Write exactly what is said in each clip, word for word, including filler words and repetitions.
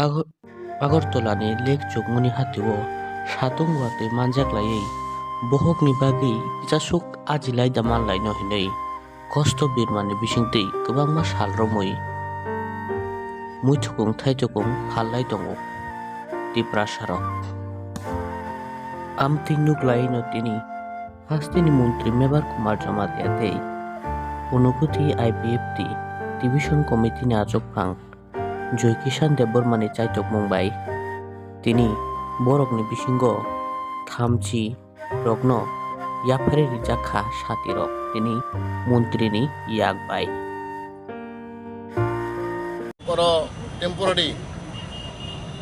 Ago-, Agartala ni Lake Chukmuni hatio satung watwi manjak laiwi bohokni bagwi kisasuk ajilai da manlaino hinwi kosto birmani bisingtwi kwbangma sal romwi muithukung thaithukung phallai tongo Tiprasarok. Amtwi nuklaino tini hasteni montri Mebar Kumar Jamatia tei Unukoti I P F T Division Committee ni achukphang Joy Kishan Debbarma ni chaitokmung bai tini borokni bisingo thamchi rokno yaphari rijak kha sati rok tini montri ni yak bai. Oro temporary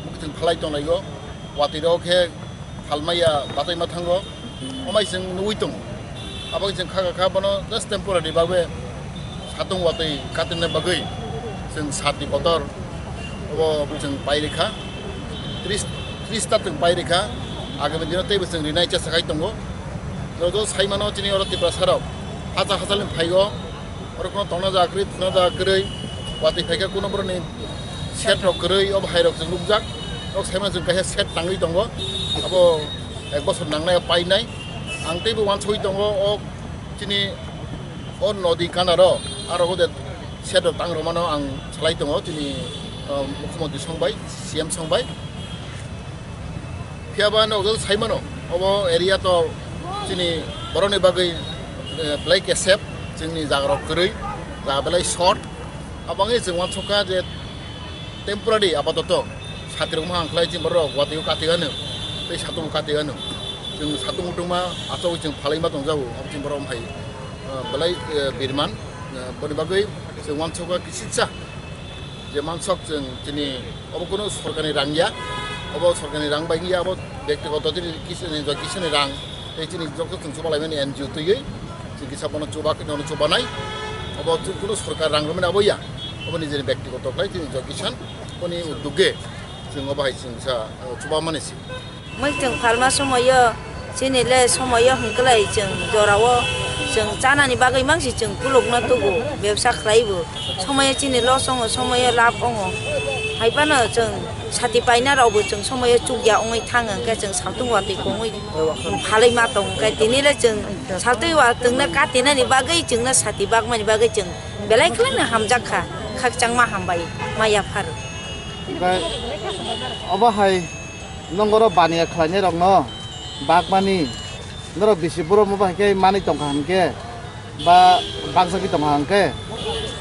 mukiting phalai tonglaio, watwi rok khe phalmaya batwi ma thango, omai chwng nugwi tongo. Abo chwng kha kha bono just temporary bagwi satung watwi katinna bagwi chwng sati kotor obo chwng pai rikha, tris, tris ta chwng pai rikha, agami dino teibo chwng rinai chesa khai tongo. Joto sai mano chini oro Tiprasa rok hacha hachal ni phaigo, oro kono tongna jaga kwrwi, thwna jaga kwrwi, watwi phaikha kono boroni set rok kwrwi, obo hai rok chwng nukjak, nok sai mano chwng kaisa set tangwi tongo, abo ek bosor nangnai painai. Ang teibo uansugwi tongo, o chini o nodi kanaro aro ode set rok tang rwmano ang salai tongo chini, uh, mukhyamantri song bai, C M song bai. Phiya ba nokjagwi sai mano, obo area to chini borokni bagwi, eh, belai kesep, chwngni jaga rok kwrwi, jaga belai short. Aboni chwng uansukha je temporary apatoto sati rok mohang khlai chini borok watwi o kati gano, tei satung kati gano. Chwng satung utungma achogwi chwng phalai ma tongjago, abo chini borok hai, eh, belai, eh, birman, eh, boni bagwi chwng uansukha kisisa. Je mansok chwng chini obo kunu sorkarni rang ya, obo sorkarni rang bai ya, obo bektigoto chini kisa ni, kisa ni rang, tei chini joto chwng chuba laimani N G O twiwi chwng kisa bono chuba, nono chubanai, obo chwng kunu sorkar rang rwmani abo ya, obo nijeni bektigoto khlai chini joto kisan boni uddogge chwng obo hai chwng sa, uh, chuba mani si. Muichwng phalma somoio chini le somoio hwnkhe lai chwng jorao chwng chanani bagwi mangsi chwng kulukno tubu, bebsa khlaibo. Somoio chini loss wngo, somoio labh wngo. Hai phano chwng sati paina rokbo chwng somoio chukya wngwi thang hwnkhe chwng saltung watwi kongwi phalwi ma tong hwnkhe tini le chwng saltwi watwngno katinani bagwi chwngno sati bakmani bagwi chwng belai khwlaino hamjak kha, khakchangma hambai ma yaphar. Obo hai. Nong oro baniya khlainai rokno bakmani norok bisi borok mo bai khe manwi tongkha hinkhe ba bakjagwi tongkha hinkhe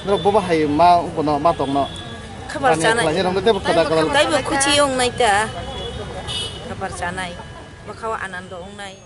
norok bobo hai ma ungkha no ma tongno. Khabar chanai. Baniya khlainai rokno teibo kwtal kwtal. Taibo khuchi wngnai ta. Khabar chanai. Bwkhao anando wngnai.